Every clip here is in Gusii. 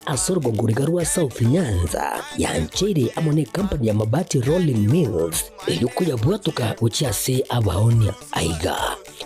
ase orogongo riga rwa South Nyanza, yancheire amo necompany ya Mabati Rolling Mills eyio koyabwatoka gochia ase abaonia. Aiga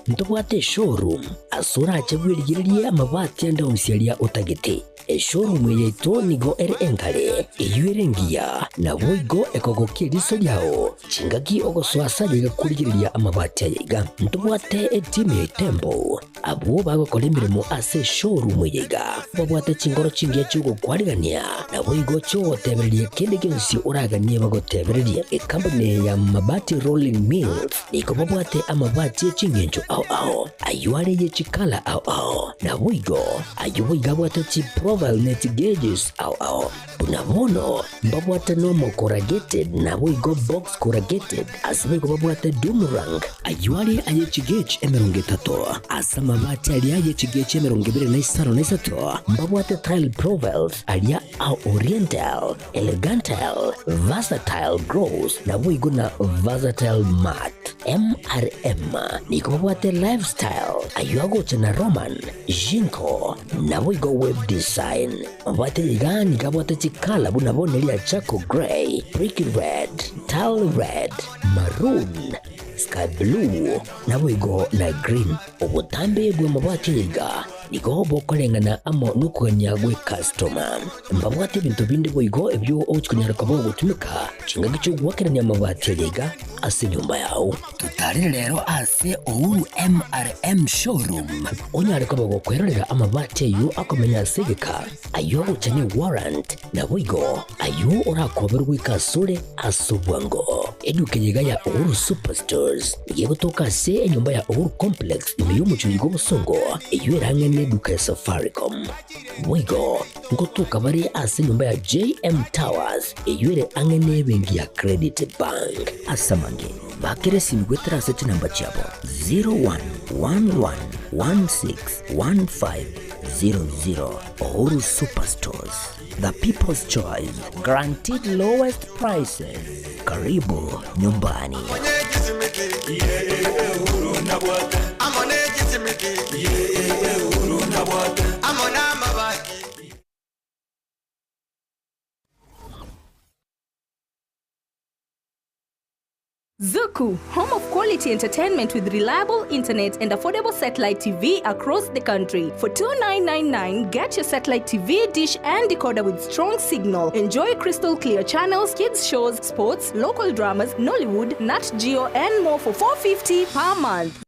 ntobwate eshowroom ase orache bwerigererie amabati ande onsi aria otagete. Eshowroom eye yaito nigo ere enkare, eyio ere engiya, naboigo ekogokia eriso riao chingaki ogosoa ase aye iga korigereria amabati aya iga. Ntobwate etimu ya Itembo Abwo bagokora emeremo ase eshowroom eye iga babwate chinkoro chingiya chi'ogokwarigania, naboigo chi'ogotebereria kende gionsi oraganie bagotebererie. Ekampuni eye ya Mabati Rolling Mills nigo babwate amabati e chingencho ao ao, ayio are ye chikala ao ao, naboigo ayio boigo abwate chiprofile ne chigauges ao ao. Buna bono mbabwate normal corrugated naboigo box corrugated, ase boigo babwate doom rank, ayio are aye chigauge 30, ase amabati aria aye chigauge 23 mbabwate tile profiles aria a oriental, elegantile, versatile gloss naboigo na versatile matte. MRM nigo babwate lifestyle, ayio agocha na Roman, Jinko, naboigo web design. Mabwate iga nigo abwate chikala buna bono eria charcoal grey, brick red, tile red, maroon, sky blue, naboigo na green. Obotambe bw'amabati aya iga nigo bokoreng'ana amo nokogania gw'ecustoma. Mbabwate ebinto binde boigo ebio ogochia konyara koba ogotumeka chingaki chi'ogoakerania amabati aya iga ase enyomba yao. Totarere rero ase Uhuru MRM Showroom onyare koba gokwerorera amabati ayio akomenya ase egeka, ayio agocha ne warrant, naboigo ayio orakoberwe goika asore ase obwango. Eduka eye iga ya Uhuru Superstores nigo egotoka ase enyomba ya Uhuru Complex ime y'omochie oyo bw'obosongo eyio ere ang'e neduka ya Safaricom. Boigo ngotoka bare ase enyomba ya JM Towers eyio ere ang'e nebenki ya Credit Bank. Ase amange, bakera esimi goetera ase chinamba chiabo 0111161500. Uhuru Superstores, the people's choice, guaranteed lowest prices. Karibu nyumbani. Zuku, home of quality entertainment with reliable internet and affordable satellite TV across the country. For 2999, get your satellite TV, dish and decoder with strong signal. Enjoy crystal clear channels, kids shows, sports, local dramas, Nollywood, Nat Geo and more for 450 per month.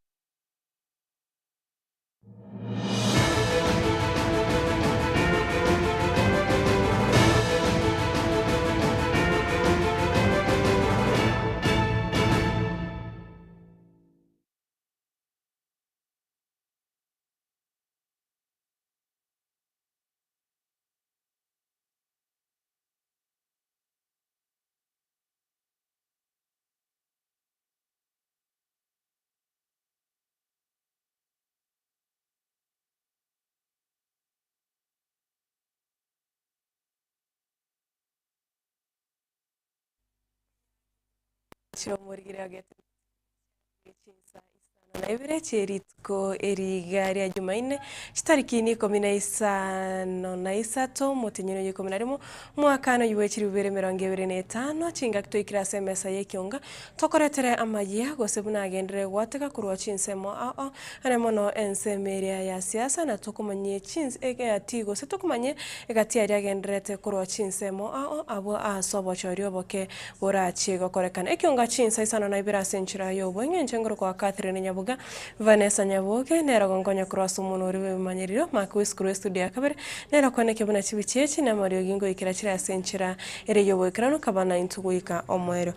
Chinsa isano na ibere chie rituko eri iga ria Jumaine, chitariki ni ikomi na isano na isato, omotienyi oyo ikomi na rimo, omwaka noyio bwe chilifu ibere emerongo ebere na etano, chingaki toikire ase emesa ya ekionga, tokoretere amayia gose buna agenderere gwateka korwa chinsemo ao ao, ere mono ensemo eria ya siasa na tokomanyie chins egati gose tokomanyie egati aria agendererete korwa chinsemo ao ao abwo ase obochori oboke Borachie gokorekana ekionga chinsa isano na ibere ase enchera y'obweng'e inche ngorokwa Catherine Nyabuga, Vanessa Nyaboke, nere ogonkonya korwa ase omonwa oria bw'ebimanyererio, Mark Wis korwa estudio ya kabere, nere okwaneke buna chibichi echi na amariogi ngoikera chire ase enchera ere y'oboikeranu kaba naintwe goika omoerio.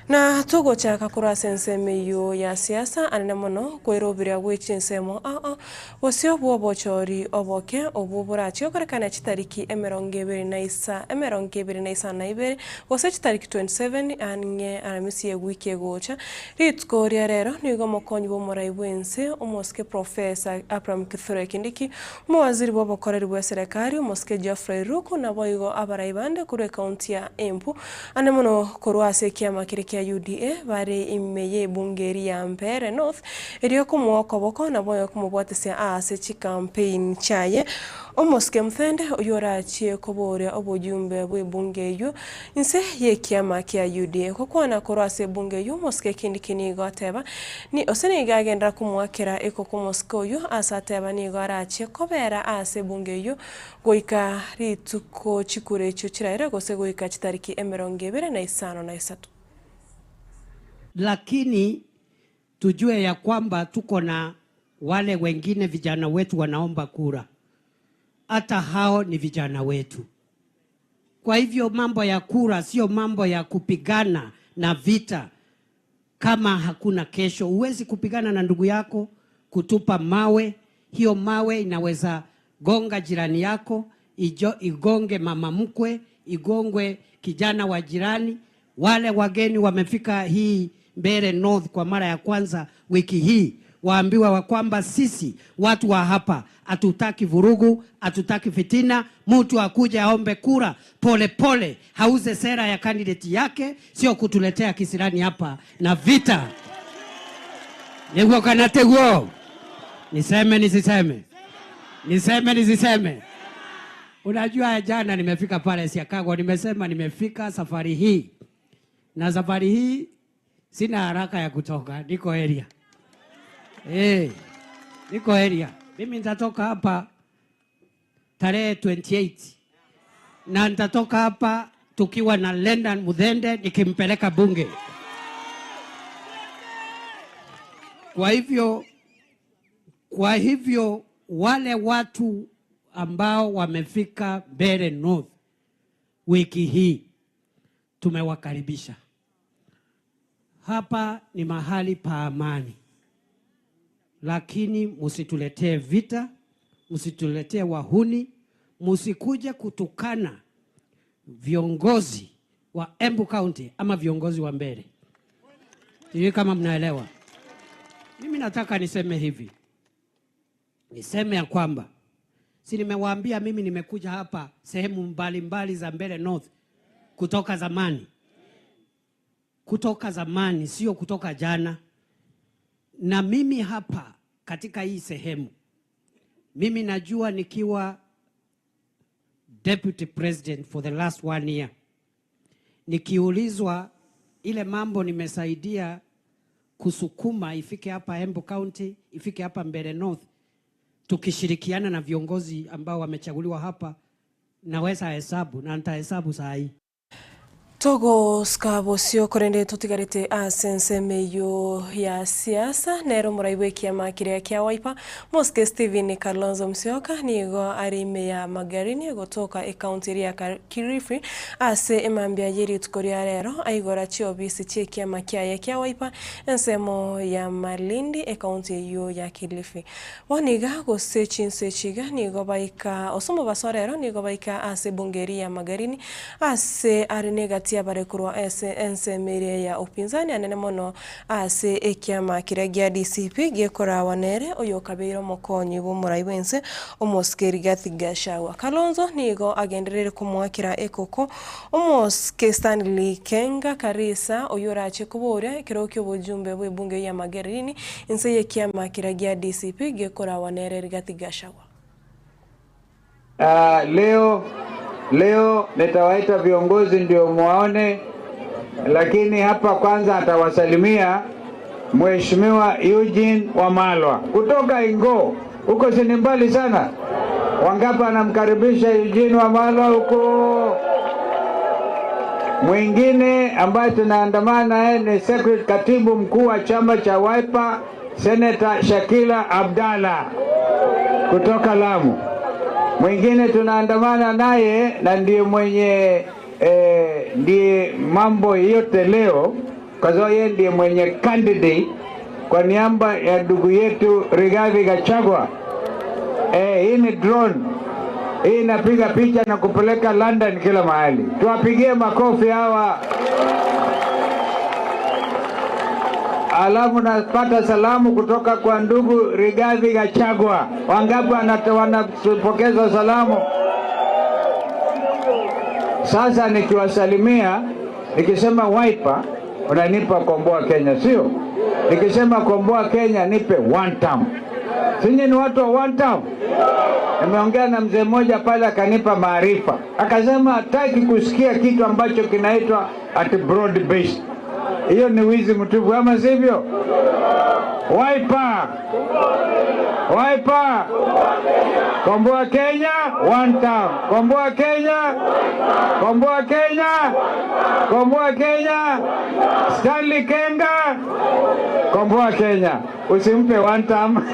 Na togochaka korwa ase ensemo eyio ya siasa anene mono kweroberia gwe chinsemo ao ao Bosio bw'obochori oboke obwo borachie gokorekana chitariki 27 emerongo ebere na isano na ibere, gose chitariki 27 ang'e Aramisi y'ewiki egocha. Rituko ria rero nigo omokonyi bw'omorai bw'ense, omosike Professor Abraham Kithure Kindiki, omowaziri bw'obokoreri bw'eserekari, omosike Geoffrey Ruku naboigo abarai bande korwa ekaunti ya Embu, ande mono korwa ase ekiama keria kia UDA bare ime y'ebunge eria ya Mbeere North, Erio komoa okoboko, naboigo komobwatesia aase chicampaign chiaye. Omosike Muthende oyio orachie koboria obojumbe bw'ebunge eyio inse y'ekiama kia UDA. Gokwana korwa ase ebunge eyio omosike Kindiki nigo ateba ni ose nigo agenderera komoakera ekoko omosike oyio ase ateba nigo arachie kobera ase ebunge eyio goika rituko chikura echio chiraire gose goika chitariki 25. Lakini tujue ya kwamba tuko na wale wengine vijana wetu wanaomba kura, hata hao ni vijana wetu. Kwa hivyo mambo ya kura sio mambo ya kupigana na vita kama hakuna kesho. Huwezi kupigana na ndugu yako kutupa mawe. Hiyo mawe inaweza gonga jirani yako, ijo, igonge mama mkwe, igongwe kijana wa jirani. Wale wageni wamefika hii Mbeere North kwa mara ya kwanza wiki hii waambiwa wa kwamba sisi watu wa hapa hatutaki vurugu, hatutaki fitina. Mtu akuje aombe kura pole pole, hauze sera ya candidate yake, sio kutuletea kisirani hapa na vita. Niguo kana tiguo? Niseme nisiseme? Niseme nisiseme? Unajua, jana nimefika pale Siakago, nimesema nimefika safari hii, na safari hii sina haraka ya kutoka, niko area. Eh, niko area. Mimi nitatoka hapa tarehe 28 na nitatoka hapa tukiwa na Lendan Muthende nikimpeleka bunge. Kwa hivyo, kwa hivyo wale watu ambao wamefika Mbeere North wiki hii tumewakaribisha. Hapa ni mahali pa amani, lakini msituletee vita, msituletee wahuni, msikuje kutukana viongozi wa Embu County ama viongozi wa Mbeere. Sijui kama mnaelewa. Mimi nataka niseme hivi, niseme ya kwamba si nimewaambia mimi nimekuja hapa sehemu mbalimbali za Mbeere North kutoka zamani, kutoka zamani, sio kutoka jana. Na mimi hapa katika hii sehemu, mimi najua nikiwa deputy president for the last one year, nikiulizwa ile mambo nimesaidia kusukuma ifike hapa Embu County, ifike hapa Mbeere North, tukishirikiana na viongozi ambao wamechaguliwa hapa, naweza hesabu na nitahesabu saa hii. Togosuka bosio korende totigarete ase ensemo eyio ya siasa, nere omorai bw'ekiama keria kia Wiper, Mosike Stephen Kalonzo Musyoka nigo are ime ya Magarini gotoka ecounty eria ya Kilifi ase emambia ye rituko ria rero aigora chiofisi chi'ekiama kiaye kia Wiper ensemo ya Malindi ecounty eyio ya Kilifi. Bono iga gose chinse echi iga nigo baika ase omobaso rero nigo baika ase ebunge eria ya Magarini ase are negati abare korwa ase ensemo eria ya upinzani anene mono ase ekiama keria gia DCP gekorawa nere oyokabeire omokonyi bw'omorai bwense omosike Rigathi Gachagua. Kalonzo nigo agenderere komoakera ekoko omosike Stanley Kenga Karisa oyio orache koboria ekero ki'obojumbe bw'ebunge ya Magarini inse y'ekiama keria gia DCP gekorawa nere Rigathi Gachagua. Leo leo nitawaita viongozi ndio muwaone, lakini hapa kwanza atawasalimia Mheshimiwa Eugene Wamalwa kutoka Ingo, huko si ni mbali sana. Wangapi anamkaribisha Eugene Wamalwa huko? Mwingine ambaye tunaandamana naye ni secretary, katibu mkuu wa chama cha Wiper Senator Shakila Abdalla kutoka Lamu. Mwingine tunaandamana naye na ndiye mwenye ndiye mambo yote leo, kwa sababu yeye ndiye mwenye candidate kwa niaba ya ndugu yetu Rigathi Gachagua. Hii ni drone hii inapiga picha na kupeleka London kila mahali. Tuwapigie makofi hawa. Alafu napata salamu kutoka kwa ndugu Rigathi Gachagua. Wangapi wanapokeza salamu? Sasa nikiwasalimia nikisema Wiper unanipa Komboa Kenya, sio? Nikisema Komboa Kenya nipe one term. Sinyi ni watu wa one town. Nimeongea na mzee mmoja pale akanipa maarifa, akasema hataki kusikia kitu ambacho kinaitwa ati broad based. Hiyo ni wizi mtupu, ama sivyo? Wiper, Wiper, komboa Kenya, one town. Komboa Kenya, komboa Kenya, komboa Kenya. Stanley Kenga, komboa Kenya. Usimpe one term.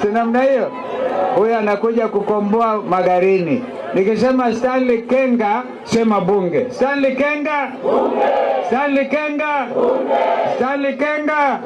Si namna hiyo? Huyu anakuja kukomboa Magarini. Nikisema Stanley Kenga, sema bunge. Stanley Kenga, Stanley Kenga, Stanley Kenga.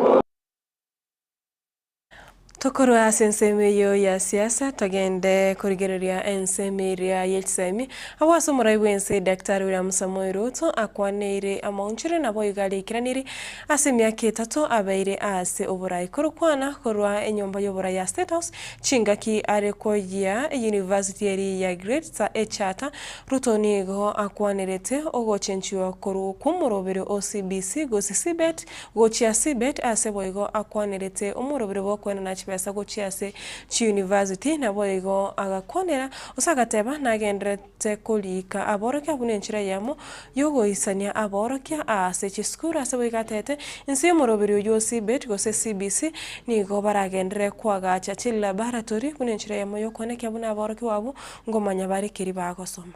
Tokorwa ase ensemo eyio ya siasa, togende korigereria ensemo eria ye chisemi, abwo ase omorai bw'ense Daktari William Samoei Ruto akwaneire amaunchire naboigo araikeranirie ase emiaka etato abeire ase oborai. Korokwana korwa enyomba y'oborai ya State House chingaki are koyia university eria ya Great Echata, Ruto nigo akwanerete ogochenchiwa korwa kw'omoroberi o CBC gose CBET Gochia CBET ase boigo akwanerete omoroberi bw'okoenana chibesa gochia ase chiyunivasiti, naboigo agakwanera gose agateba nagendererete koriika aborokia buna enchera eyemo y'ogoisania aborokia aase chisukuru. Ase boigo atete, inse y'omoroberi oyio o CBET gose CBC nigo baragenderere koagacha chilaboratory buna enchera eyemo y'okoenekia buna aborokigwa abwo ngomanya bare keri bagosoma.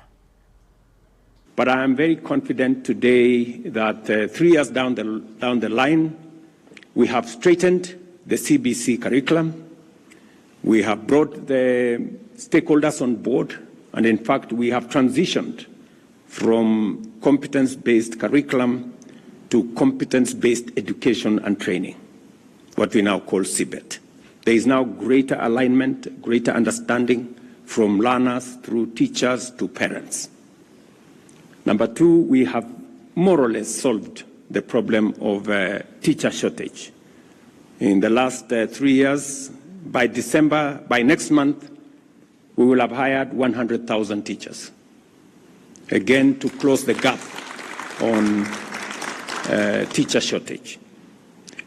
But I am very confident today that 3 years down the, down the line, we have straightened the CBC curriculum. We have brought the stakeholders on board, and in fact, we have transitioned from competence-based curriculum to competence-based education and training, what we now call CBET. There is now greater alignment, greater understanding from learners through teachers to parents. Number two, we have more or less solved the problem of teacher shortage. In the last 3 years, by December, by next month, we will have hired 100,000 teachers. Again, to close the gap on teacher shortage.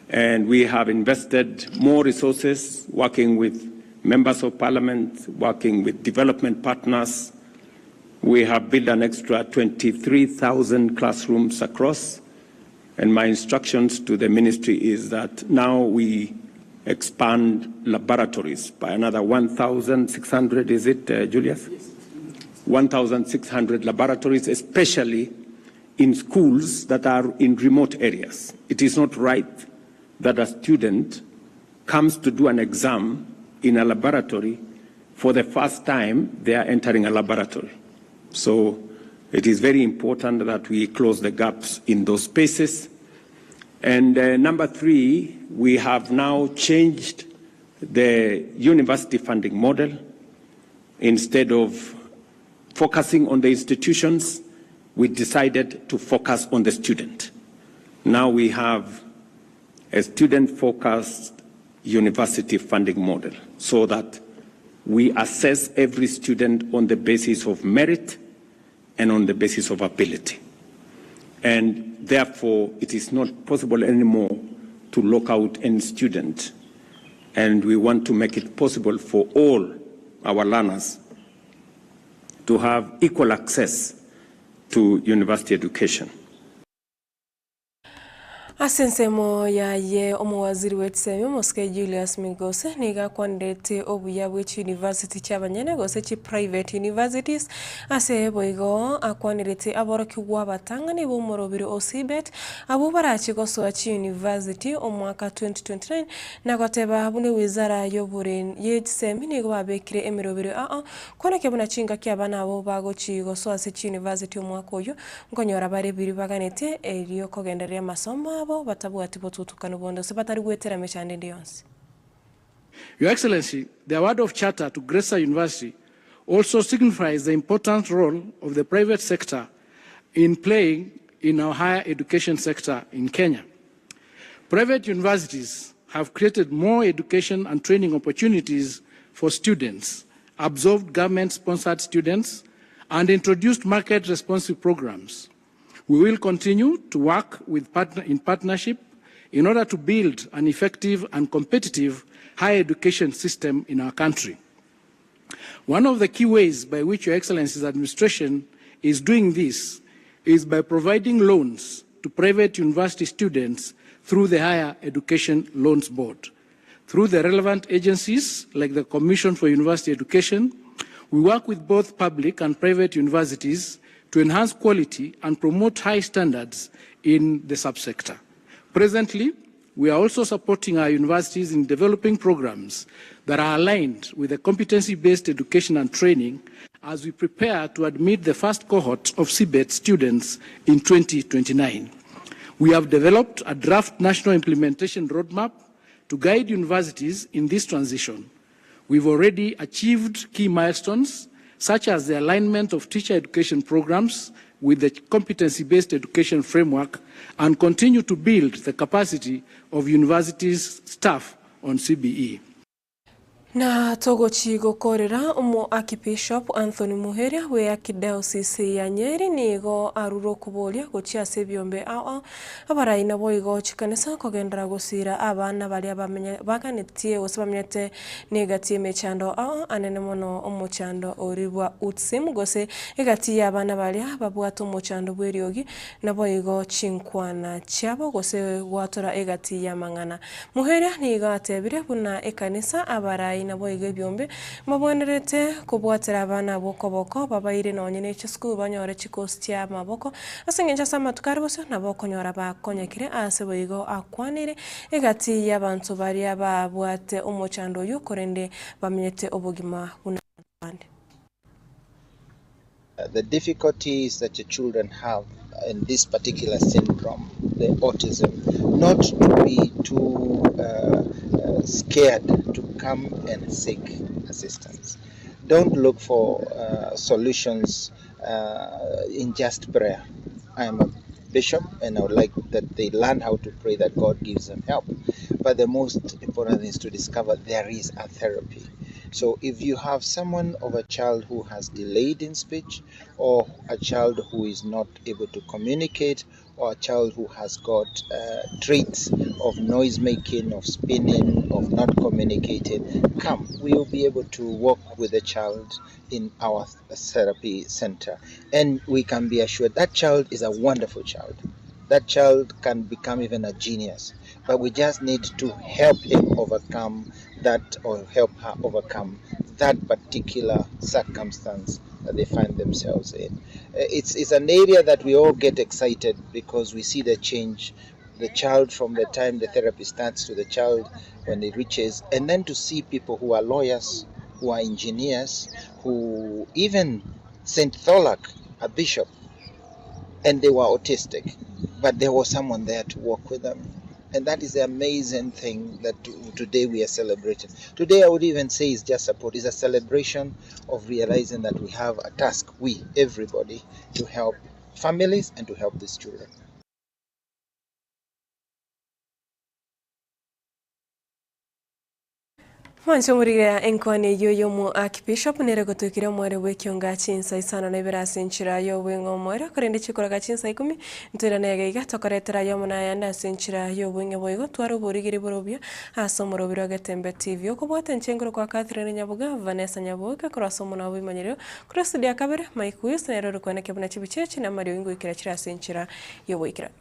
And we have invested more resources working with members of parliament, working with development partners. We have built an extra 23,000 classrooms across. And my instructions to the ministry is that now we expand laboratories by another 1,600, is it, Julius? Yes. 1,600 laboratories, especially in schools that are in remote areas. It is not right that a student comes to do an exam in a laboratory for the first time they are entering a laboratory. So it is very important that we close the gaps in those spaces. And number three, we have now changed the university funding model. Instead of focusing on the institutions, we decided to focus on the student. Now we have a student-focused university funding model so that we assess every student on the basis of merit and on the basis of ability. And therefore, it is not possible anymore to lock out any student. And we want to make it possible for all our learners to have equal access to university education. Ase ensemo yaye omowaziri bwe chisemi omosike Julius Migose nigo akwanerete obuya bwe chiuniversity chiabanyene gose chi private universities ase boigo akwanerete aborokigwa abatang'ani b'omorobiri o CBET abwo barache gosoa chiuniversity omwaka 2029 na goteba buna ewizara y'oboren ye chisemi nigo babekire emerobiri ao Kwaneke buna chingaki abana abwo bagochia gosoa ase chiyunivasiti omwaka oyio, nkonyora bare biria baganetie erio kogendereria amasomo abo batabwati botutukanu bonde gose batari goetera emechando ende yonsi. Your Excellency, the award of charter to Gretsa University also signifies the important role of the private sector in playing in our higher education sector in Kenya. Private universities have created more education and training opportunities for students, absorbed government-sponsored students, and introduced market-responsive programs. We will continue to work with partner, in partnership in order to build an effective and competitive higher education system in our country. One of the key ways by which Your Excellency's administration is doing this is by providing loans to private university students through the Higher Education Loans Board. Through the relevant agencies like the Commission for University Education, we work with both public and private universities to enhance quality and promote high standards in the subsector. Presently, we are also supporting our universities in developing programs that are aligned with the competency-based education and training as we prepare to admit the first cohort of CBET students in 2029. We have developed a draft national implementation roadmap to guide universities in this transition. We've already achieved key milestones, such as the alignment of teacher education programs with the competency-based education framework and continue to build the capacity of universities' staff on CBE. Na togochi gokorera Omoakibishop Anthony Muheria bw'Eakidiocese ya Nyeri nigo arure okoboria gochia ase ebiombe ao ao abarai naboigo chikanisa kogenderera gosira abana baria bamenye baganetie gose bamenyete Negati y'emechando ao anene mono omochando oria bwa Utsim, gose egati y'abana baria babwate omochando bw'eriogi, naboigo chinkwana chiabo, gose gwatora egati y'amang'ana. Muheria nigo atebire buna ekanisa, abarai naboigo ebiombe mbabwenerete kobwatera abana abwo koboko, babaire nonye ne chisukuru banyore chikosi chi'amaboko, ase engencho ase amatuko are bosio nabo okonyora bakonyekire ase boigo akwanire Egati y'abanto baria babwate omochando oyio, korende bamenyete obogima buna abanto bande. The difficulties that your children have in this particular syndrome, the autism, not to be too uh, uh, scared to come and seek assistance. Don't look for uh, solutions uh, in just prayer. I am a bishop and I would like that they learn how to pray that God gives them help. But the most important is to discover there is a therapy. So if you have someone of a child who has delayed in speech or a child who is not able to communicate or a child who has got uh, traits of noise making, of spinning, of not communicating, come. We will be able to work with the child in our therapy center. And we can be assured that child is a wonderful child. That child can become even a genius. But we just need to help him overcome that or help her overcome that particular circumstance that they find themselves in. It's, it's an area that we all get excited because we see the change the child from the time the therapy starts to the child when it reaches, and then to see people who are lawyers, who are engineers, who even St. Thorlak, a bishop, and they were autistic, but there was someone there to work with them. And that is the amazing thing that today we are celebrating. Today, I would even say is just support. It's a celebration of realizing that we have a task, we, everybody, to help families and to help these children. Mwanche omorigera enkwana eyio y'omo Archbishop nere gotoikera omwere bw'ekionga chinsa isano na ibere ase enchera y'obweng'e omoerio, korende chikoraga chinsa ikomi ntoirane iga iga tokoretera ayomo na ayande ase enchera y'obweng'e boigo tware oborigeri bore obuya ase omorobiri o Getembe TV. Okobwata inche nkorokwa Catherine Nyaboga, Vanessa Nyaboke korwa ase omonwa bw'imanyerero, korwa estudio ya kabere, Mike Wise nere ore kwenekio buna chibicha echi na amariogi ngoikera chire ase enchera y'oboikeranu.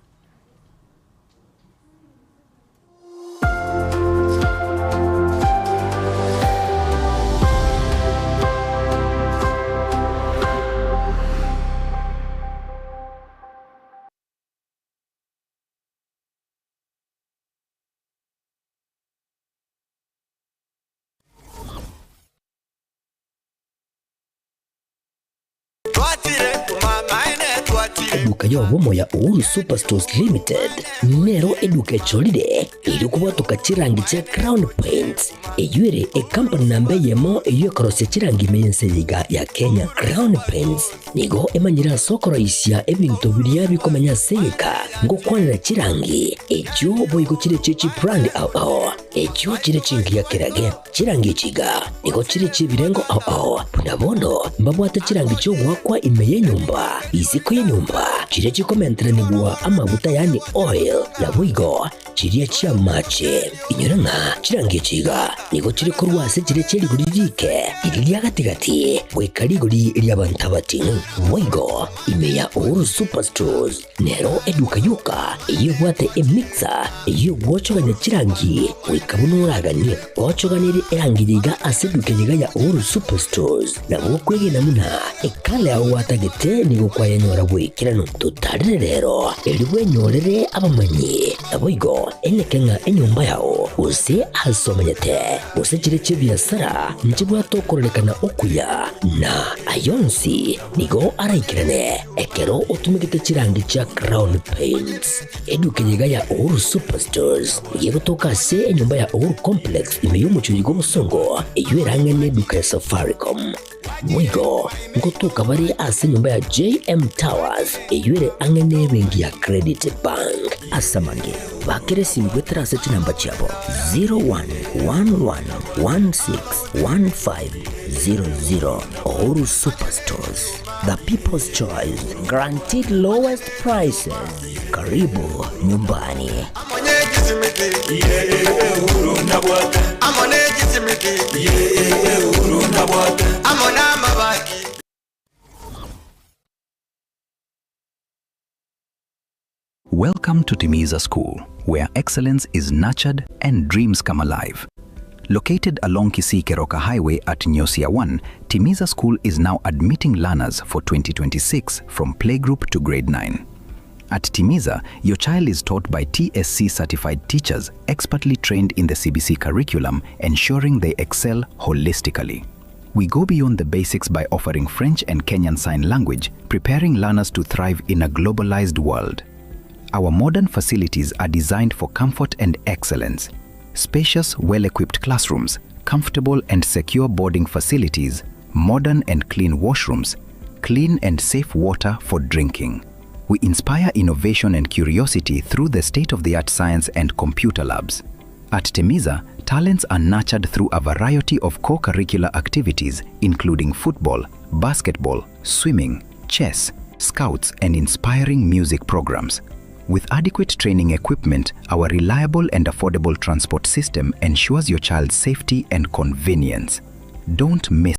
Eduka y'obomo ya Uhuru Superstores Limited nero eduka echorire erio kobwatoka chirangi chia Crown Paints eyio ere ekampani namba eyemo eyio ekorosia chirangi ime y'ense eye iga ya Kenya. Crown Paints nigo emanyire ase okoroisia ebinto biria bikomenya ase egeka ngokwanera chirangi echio boigo chire chie chibrand ao ao echio chire chingiya kerage. Chirangi echi iga nigo chire chi'ebirengo ao ao, buna bono mbabwate chirangi chi'ogoakwa ime y'enyomba, isiko y'enyomba, chiria chikomenteranigwa amaguta yaani oil, naboigo Chiria chi'amache. Inyora ng'a chirangi echi iga nigo chire korwa ase chiria chie rigori riike riria ria gati-gati goika rigori ri'abanto abating'u. Boigo ime ya Uhuru Superstores nero eduka yoka eyio ebwate emixer eyio egwochogania chirangi goika buna oraganie. Ochoganirie erangi eye iga ase eduka eye iga ya Uhuru Superstores nabo okwegena buna ekala yao gwatagete nigo kwayenyora goikeranu. Totarere rero erio bwenyorere abamanyi. Naboigo eneke ng'a enyomba yao, gose aase omenyete, gose chiria chi'ebiasara, nchibwate okororekana okuya, na ay'onsi nigo araikerane ekero otumegete chirangi chia Crown Paints. Eduka eye iga ya Uhuru Superstores nigo egotoka ase enyomba ya Uhuru Complex ime y'omochie oyo bw'obosongo, eyio erang'ane eduka ya Safaricom. Boigo ngotoka bare ase enyomba ya JM Towers eyio ere ang'e n'ebenki ya Credit Bank. Ase amange, bakera esimi goetera ase chinamba chiabo 0111161500. Uhuru Superstores, the people's choice, guaranteed lowest prices. Karibu nyumbani. Welcome to Timiza School, where excellence is nurtured and dreams come alive. Located along Kisii Keroka Highway at Nyosia 1, Timiza School is now admitting learners for 2026 from playgroup to grade 9. At Timiza, your child is taught by TSC certified teachers expertly trained in the CBC curriculum, ensuring they excel holistically. We go beyond the basics by offering French and Kenyan Sign Language, preparing learners to thrive in a globalized world. Our modern facilities are designed for comfort and excellence. Spacious, well equipped classrooms, comfortable and secure boarding facilities, modern and clean washrooms, clean and safe water for drinking. We inspire innovation and curiosity through the state of the art science and computer labs. At Temiza, talents are nurtured through a variety of co curricular activities, including football, basketball, swimming, chess, scouts, and inspiring music programs. With adequate training equipment, our reliable and affordable transport system ensures your child's safety and convenience. Don't miss